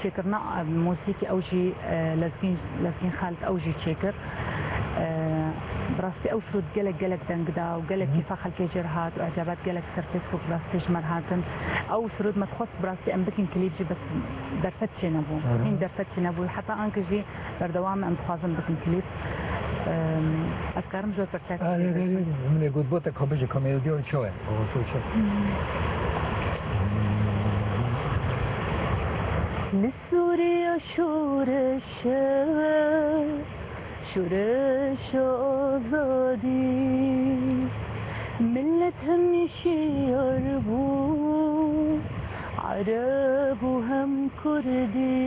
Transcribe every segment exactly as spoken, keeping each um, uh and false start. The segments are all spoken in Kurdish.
Çêkirina, e, muzîkê ew jî, e, Lezgîn, Lezgîn Xeld ew jî çêkir. E, bi rastî ew sirûd gelek, gelek deng da û gelek Hı hı. kêfa xelkê jê re hat û ecabet gelek ser Facebook bi rastî ji me re hatin. Ew sirûd me dixwest bi rastî em bikin klîp jî, bes derfet çênebû. Hı hı. Hîn derfet çênebû. Heta anke jî berdewam em dixwazin bikin klîp. E, ez karim ji we pirsek Erê, erê, erê, min ê got, bota ka bêje, ka melodiya wê çawa ye? Baba, tu çawa? Li Sûriya şoreş e, şoreş azadî. Millet hemî şiyar bû, Ereb û hem Kurdî.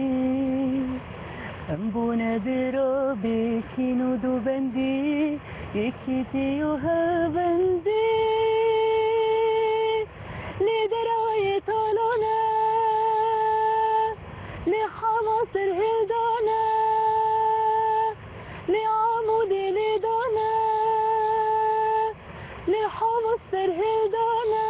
Em bûne dêra bêkîn û dubendî, yekîtî û hevendî. Lê derayê talan e, lê Hamas serhildan e, lê Amûdê lêdan e, lê Hamas serhildan e.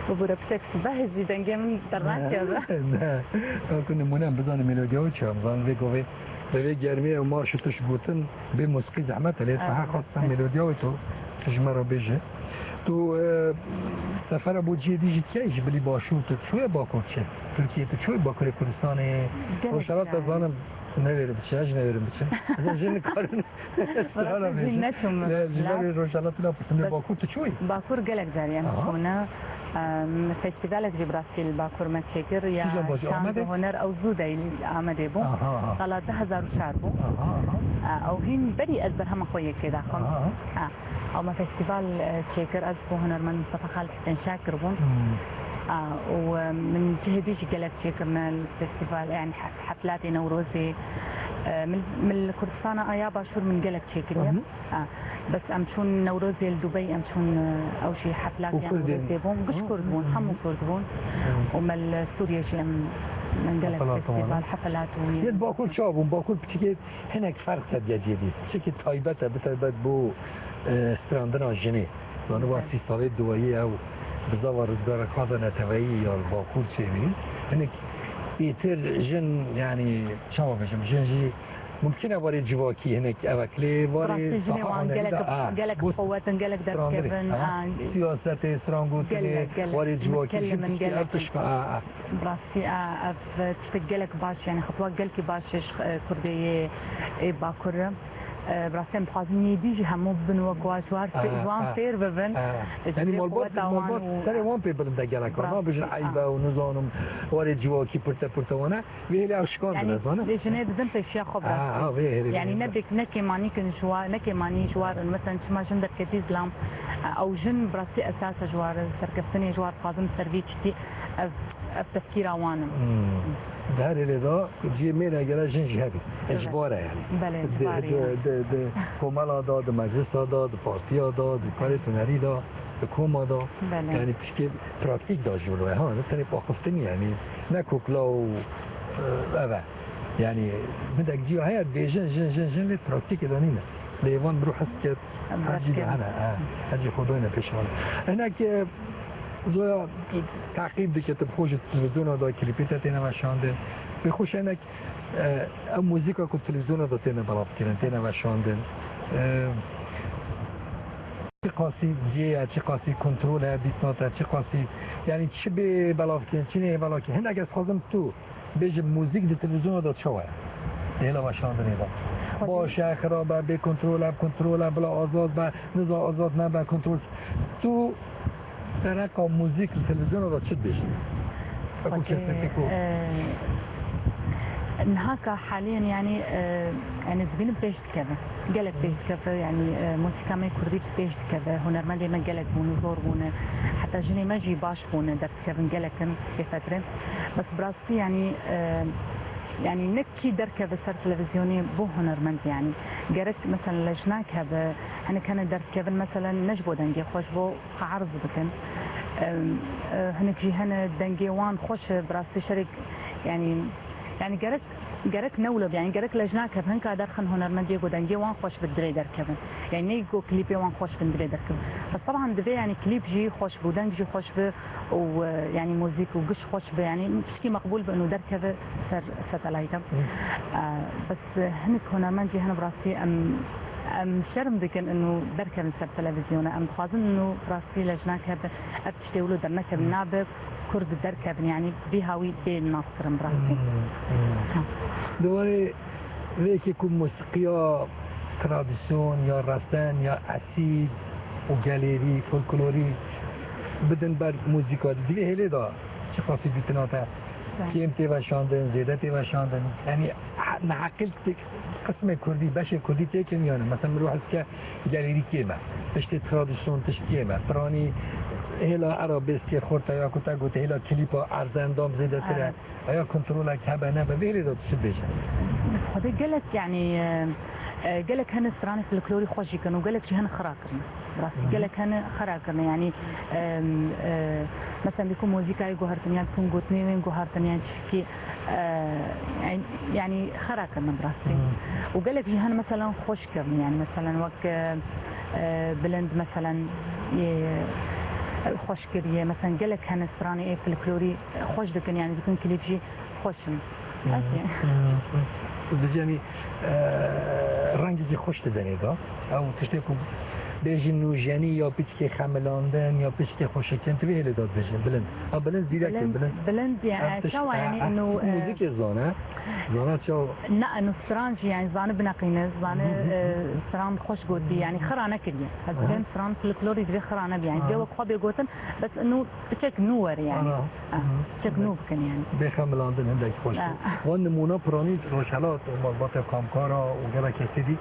Bibûre piçek sibehê jî dengê min dernakeve. Ne, ne. Wekî nimûne em bizanin melodiya wê çi ye, em zanin vê govê, bi vê germiyê û marş û tişt gotin, bê mûsîqî zehmet e, lê Evet, teha xwestem evet. melodiya wê tu, tu ji me re bêje. Tu, e, sefera bo cihê dî jî dikey, ji bilî Başûr tu çûye Bakur çi? Tirkiye tu çûye Bakurê Kurdistanê? Gelek Rojhela te yani. zanim, Newêrim biçe, ez jî newêrim biçim. Ez jî nikarim strana Rastî jî bêjim. neçûm Ne, ji mesela. ber wê Rojhela tu napirsî, lê Bes Bakur tu çûyî? Bakur gelek carî em Aha. çûne. Em, festîvalek jî bi rastî li Bakur me çêkir. Ya Kîjan bacî, Şan Amedê? û Huner ew zû de li Amedê bû. Aha, aha. Sala du hezar û çar bû. Aha, aha. A, ew hîn berî ez berhema xwe yekê daxim. Aha, aha. A, ew me festîval, e, çêkir. Ez bû hunermend Mustafa Xalid Husên Şakir bûn. Hmm. A, û, e, min cihê dî jî gelek çêkirine li festîval, yani he-, Heflatê Newrozê, e, min, min li Kurdistana ya Başûr min gelek çêkiriye. Hı hı. Ha, bes em çûn Newrozê li Dubey, em çûn, e, ew jî heflatê Û Kurdên. Newrozê bûn. Giş Hı. Kurd bûn, hemû Kurd bûn. Hı. Û me li Sûriye jî em, min gelek Hefelat festîval, wan. hefelat û Yê Bakur çawa bûn? Bakur piçekê hinek ferq hediye cihê dî. Piçekê taybet e, bi taybet bo, e, strandina jinê. Yani wan Evet. sî salê duwayî ew bizava rizgara xaza neteweyî ya li Bakur çêbî. Hinek êtir jin, yani çawa bêjim, jin jî mumkin e warê civakî hinek evek lê warê Rastî jinê saha wan hunerî gelek, de, ha, gelek bo qewet in, gelek strandirê, derkevin, ha, a, siyasetê, strangotinê, gelek, gelek. warê civakî Mutkellim jin in, tiştî gelek ev in. tişt, ha, ha. Bi rastî, a, ev tiştek gelek baş, yani xetwa gelkî baş e ji, e, Kurdê yê, ê Bakur re. E, bi rastî em dixwazin yê dî jî hemû bibin wek wa ji war fê-, Ah, ji wan ah, fêr bibin. ah. Ji Yani vê malbat, qeweta wan malbat û serê wan pê bilind e gelek. Bi rastî, Nabêjin ah. eyb e û nizanim warê civakî pirte pirte wane. Vê hêlê ew şikandin Yani ez zanim. lê jinê didin pêşiya xwe bi Ah, rastî. ah, vê hêlê Yani vê ne hêlê. bêk, ne kêmanî kin ji wa, ne kêmanî ji war in. Mesela çima jin derketî zilam, e, ew jin bi rastî esas e ji war serkeftinê, ji war dixwazin ser vî tiştî ev, ev tefkîra wan in. Hmm. Di her hêlê de cihê mêr e gere jin jî hebî. Evet. Ji bar e yani. Belê, Di, ji bar e di, yani. di, di komela de, di meclisa de, di partiya de, di karê hunerî de, di koma de. Belê. Yani tişkê praktîk de jî wilo ye. Ha, ne tenê paxiftinî yani. Ne kukla û, e, ev e. Yani hindek cî heye dibêjin jin, jin, jin lê praktîkê de nîne. Lê van mirov hez dike Em her cî de derkevin. hene, he, her cî xwe doyne pêşivan. Hinek, e, Zoya, tu teqîb dike, tu bi xwe ji televîzyona de klîpê te têne veşandin. Pê xwe şenek, e, ew muzîka ku televîzyona de têne belavkirin, têne veşandin. E, çi qasî cihê ye, çi qasî kontrol e, dîsna te, çi qasî, yani çi bê belavkirin, çi neyê belavkirin. Hinek ez dixwazim tu Bêje muzîk di televîzyona de çawa ye? Di hêla veşandinê de. Xwedî. Baş e, xirab e, bê kontrol e, bi kontrol e, bila azad be, niza azad nebe, kontrol. Tu dereqa muzîk li televîzyona de çi dibêjî? Wekî Xwedî, kesekî ku e, niha ka haliyen yani, e, yani dibînim pêş dikeve. Gelek pêş dikeve, yani, e, muzîka me kurdî pêş dikeve. Hunermendê me gelek bûne, zor bûne. Heta jinê me jî baş bûne, derdikevin gelek in vê fetrê. Bes bi rastî Yanî, e, yanî ne kî derkeve ser televîzyonê bo hunermend yanî. Gerek mesela lejnak hebe, hinek hene derdikevin mesela ne ji bo dengê xwe, ji bo xwe erz bikin. E, e, hinek jî hene dengê wan xweş e, bi rastî şerek yanî, yanî gerek Gerek ne wilo be, yani gerek lejna kevin ka derxin hunermendiyê ku dengê wan xweş bi dirê derkevin. Yani ne ku klîpê wan xweş bin dirê derkevin. Bes teban divê yani klîp jî xweş bi, deng jî xweş bi û, e, yani muzîk û giş xweş bi, yani tişkî meqbûl bi û derkeve ser satelayte. E, bes, e, hinek hunermend jî hene bi rastî em, em şerm dikin û derkevin ser televîzyona. Em dixwazin û bi rastî lejna kevin ev tiştê wilo dernekevin, nabe Kurd derkevin, yani vî hawî bê naskirin bi rastî. Hmm, hmm. Ha. Di warê vê yekê ku musiqiya tradisyon ya resen ya esîl û gelêrî, folklorî bidin ber muzîka, di vê hêlê de çiqasî gotina te kêm tê veşandin, zêde tê veşandin? Yani he-, neheqil qismê kurdî, beşê kurdî tê kêm yani. Mesela mirov hez dike gelêrî kêm e. Tiştê tradisyon tişt kêm e. Piranî hêla arabeskê xorta ya ku te got, hêla klîpa erzendam zêdetir e. Evet. Eya kontrolek hebe nebe, vê hêlê de tu çi dibêje? Xwedê gelek, yani, e, e, gelek hene stranê folklorî xweş jî kin û gelek jî hene xira kirine. Rastî gelek hene xira kirine, yani, e, e, mesela bî ku muzîkayê guhertin, yan ku gotinê wên guhertin, yan çi Ki, e, yani, yani xera kirine bi rastî. Hmm. Û gelek jî hene, meselen, xweş kirine, yani, meselen, wek, e, e, Bilind, meselen, e, xweş kiriye, meselen, gelek hene stranê ê folklorî xweş dikin, yani, dikin klîp jî xweş in. Hmm. Okey. Hmm. Dibêje, e, rengekî xweş didenê da. Ew tiştê ku bêjin nûjenî ya piçkê xemilandin ya piçkê xweşikin, tu vê hêlê da dibêjin, bilind. Ha, bilind zîrek e, bilind. Bilind, bilind, ya, ev tişt, çawa, e, yani, ev ino, tişt e, muzîkê zane. Zane çawa? Na, ino stran jî, yani, zane bineqîne, zane, e, stran xweş gotî, yani, xira nekiriye. Ez bilind stran folklorî divê xira nebî, yani, divê wek xwe bê gotin, bes ino piçek nû were, yani. Ana. Ha, piçek nû bikin, yani. Bê xemilandin hindek xweş bû. Ha. Wan nimûna piranî rojhelat, malbate kamkara û gelek kesê dî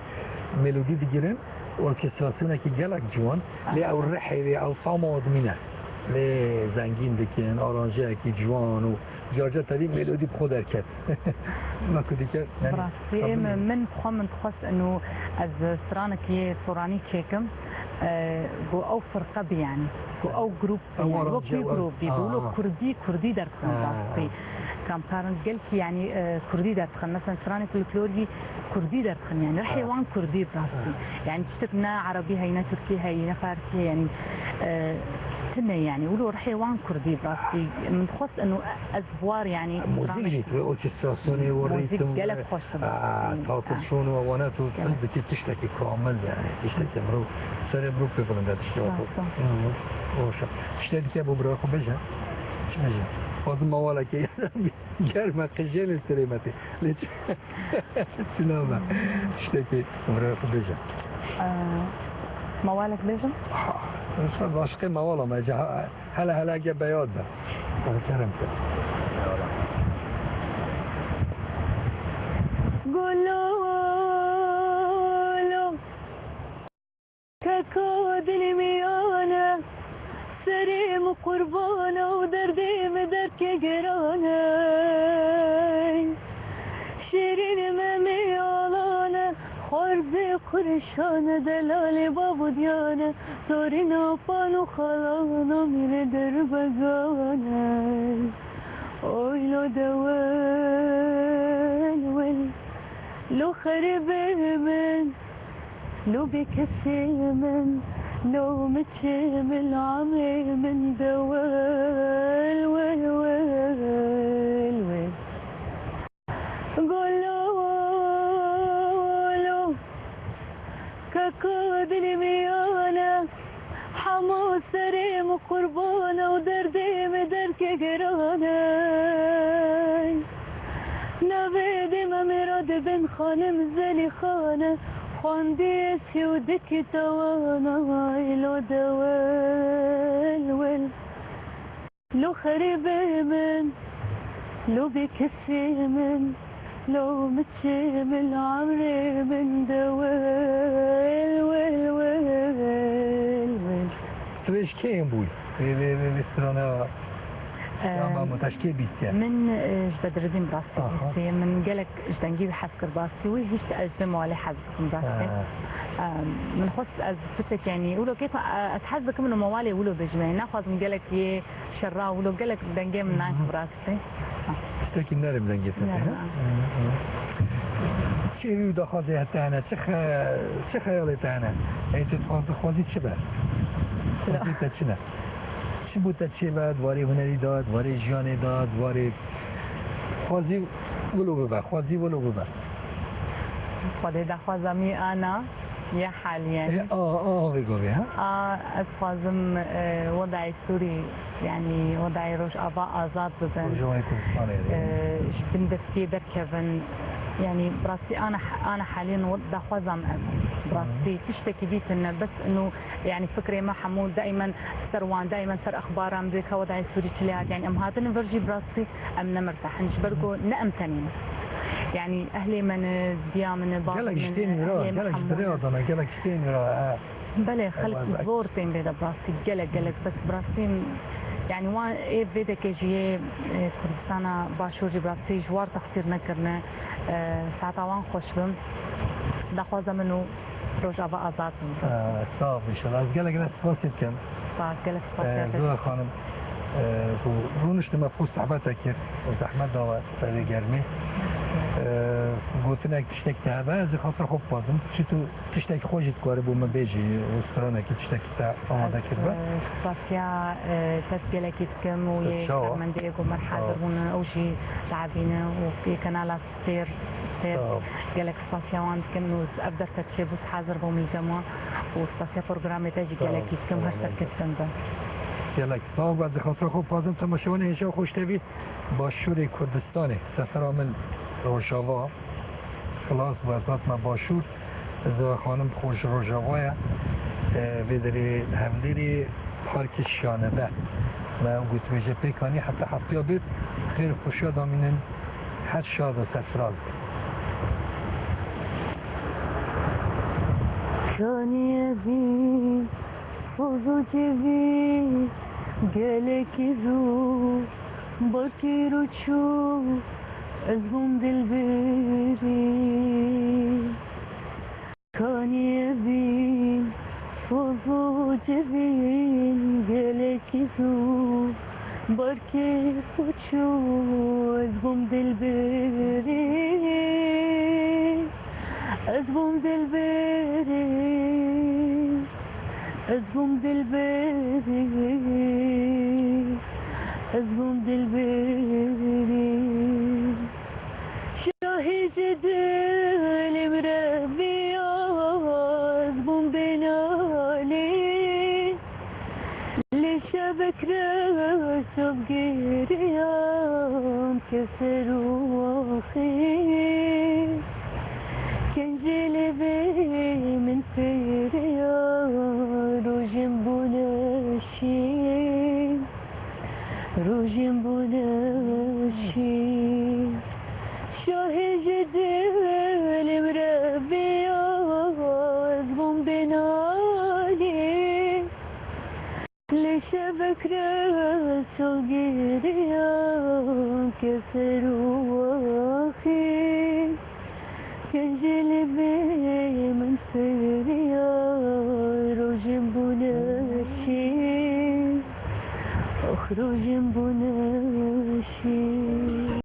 melodî digirin. Orkestrasyonekî gelek ciwan, lê ew rihê wê, ew tama admî ne. Lê zengîn dikin, aranjeyekî ciwan û carca tevî melodî bi xwe derket. Wekî dike, yani, bi rastî, min, min bi xwe min dixwest ino ez stranekî soranî çêkim, e, ku ew firqe bî, yani, ku ew grûp Yani, wek wî grûp bî, wilo kurdî, kurdî derdixin rastî. Kamkarin gelkî, yani, e, kurdî derdixin. Mesela stranê folklorî kurdî derdixin, yani, rihê wan kurdî bi rastî. Yani, tiştek ne erebî heye, ne tirkî heye, ne farsî heye, yani, e, tune, yani, wilo rihê wan kurdî bi rastî. Min dixwest ino ez bi war, yani, muzîk jî, orkestrasyonê û muzîk ritm, gelek xweş e, e, bi rastî. Tartişon û wana tu his dikî tiştekî kamil, yani, tiştekî mirov, serê mirov pê bilind e tiştê wekî. Rast e. Hı, baş e. Tiştê dike bo bira xwe bêje. Çi bêje? Xwazim mewalekê germ e, qijênê serê me tê. Lê çi, çi nabe? Tiştekî bira xwe bêje. Ee, mewalek bêjim? Ha, baş e, mewala me, ce, ha, hele, hele ge beyaz be. Kerem ke. Golo, lo. Keko dilê min yan e, serê min qurban e û derdê min derdke giran e. Şêrînê me mê alan e, xwarzê qurişan e, delalê bav û diyan e, zorîna pan û xalana min li derbegan e. Oy lo de wel wel, lo xerîbê min. Lo bêkesê min, lo miçê min, emrê min de wel, wel, wel, wel. Golo, lo, keko dilê min yan e, hema serê min qurban e û derdê min derdke giran e. Navê dê Memê ra dibin Xanim Zelîxan e, xwendiyê sî û du kitaban e, lo de wel wel. Lo xerîbê min, lo bêkesê min, lo miçê min, emrê min de wel, wel, wel, wel. Tu ê ji kê yên bûyî? Vê, vê, vê, vê strana ya Ee, Mahmut, ez kê bîtiye? Min, e, ji Bedreddîn bi rastî bîtiye. Min gelek ji dengê wî hez kir bi rastî. Wî hişt ez ji vê malê hez dikim bi rastî. Ha. Ee, min xwest ez piçek, yani, wilo kêfa, e, ez hez dikim min û mewalê wilo bêjim. Yani, naxwazim gelek yê şerra wilo, gelek dengê min nayê bi rastî. Ha. Çekî nerm dengê te tê, Nerm, ha? Ha, ha. Çi hêvî û daxwazê te hene, çi xe-, çi xeyalê te hene? Ey tu dixwazî, xwazî çi be? Xwazî te çi ne? Çi bo te çêbe, di warê hunerî de, di warê jiyanê de, di warê xwazî wilo bibe, xwazî wilo bibe. Xwedê daxwaza mî ana ye haliyen. E, a, a, vê govê, ha? A, ez xwazim, e, wedayê Sûrî, yanî wedayê Rojava azad bibin. Rojavayê Kurdistanê, E, ji bin destiyê derkevin. Yanî bi rastî ana, ana haliyen we-, daxwaza me ev. Bi rastî tiştekî dîtin ne, bes ino, yanî fikrê me hemû daimen ser wan, daimen ser exbaran bê ka wedayê Sûrî çi lê hat. Yanî em hatine vir jî bi rastî em ne mirtah in. Ji ber ku ne em tenê ne. Yanî ehlê me ne, diya min ne, bavê Gelek ji min têm ne, ra, ehlê me gelek ji hemû dirê ne. Adana, gelek ji têm ra, e. Belê, xelk Ewa, zor tên vê de bi rastî, gelek, gelek, bes bi rastî, yanî wan ê vê dekê jî yê, e, Kurdistana Başûr jî bi rastî ji war texsîr nekirine, e, saeta wan xweş bim. Daxwaza min û Rojava azad bim. E, sağ ol, inşallah. Ez gelek gelek spasê dikim. Sağ ol, gelek spas. E, Zoya xanim, e, ku rûniştime xwe sohbete kir, zehmet dawe serê germî. E, gotinek tiştek te hebe, ez ê xatir xwe bixwazim. Çi tu Tiştekî xwe jî dikarî bo me bêjî, stranekî tiştekî te amade kiribe? Ez, e, spasiya, e, te gelekî dikim û yê Çawa? Şermendeyê ku me re hazir bûne, ew jî davîne û yê kanala Sêr, Sêr Sağ ol. Gelek spasiya wan dikim û ev derfet çêbû hazir bû mîzema û spasiya programê te jî Sağ ol. gelekî dikim, her Sağ ol. serkeft bin. Gelek sağ ol, ez xatira xwe bixwazim temaşevanê hêja xweştevî. Başûrê Kurdistanê, sefera min Rojava, xilas bû, ez hatime Başûr. Zoya xanim xwe ji Rojava ye. E, vê derê Hevlêrê parkê Şanebe. Me ew gotibêje pêk anî, heta heftiya bêt, xêr û xweşiya damînin, her şad û serfiraz bin. Kaniyevî, soz û civî, gelekî zû, Bakî rûçû, ez bûm dilberî. Kaniyevî, soz û civîn, gelekî zû. Barkê rûçû, ez bûm dilberî. Ez bûm dilberî. Ez bûm dilberî, ez bûm dilberî. Şahê ji dilê min re viya, ez bûm bênalî. Lê şevek re şev giriyam, keser û axî. Kencilê vê min pêriya, rojên bûne şîn, rojên bûne şîn. Şahê ji dilê min re viya, ez bûm bênalî. Lê şevek re şev giriyam, keser û axî. Kencilê vê min pêriya, rojên bûne şîn. Ox, rojên bûne şîn.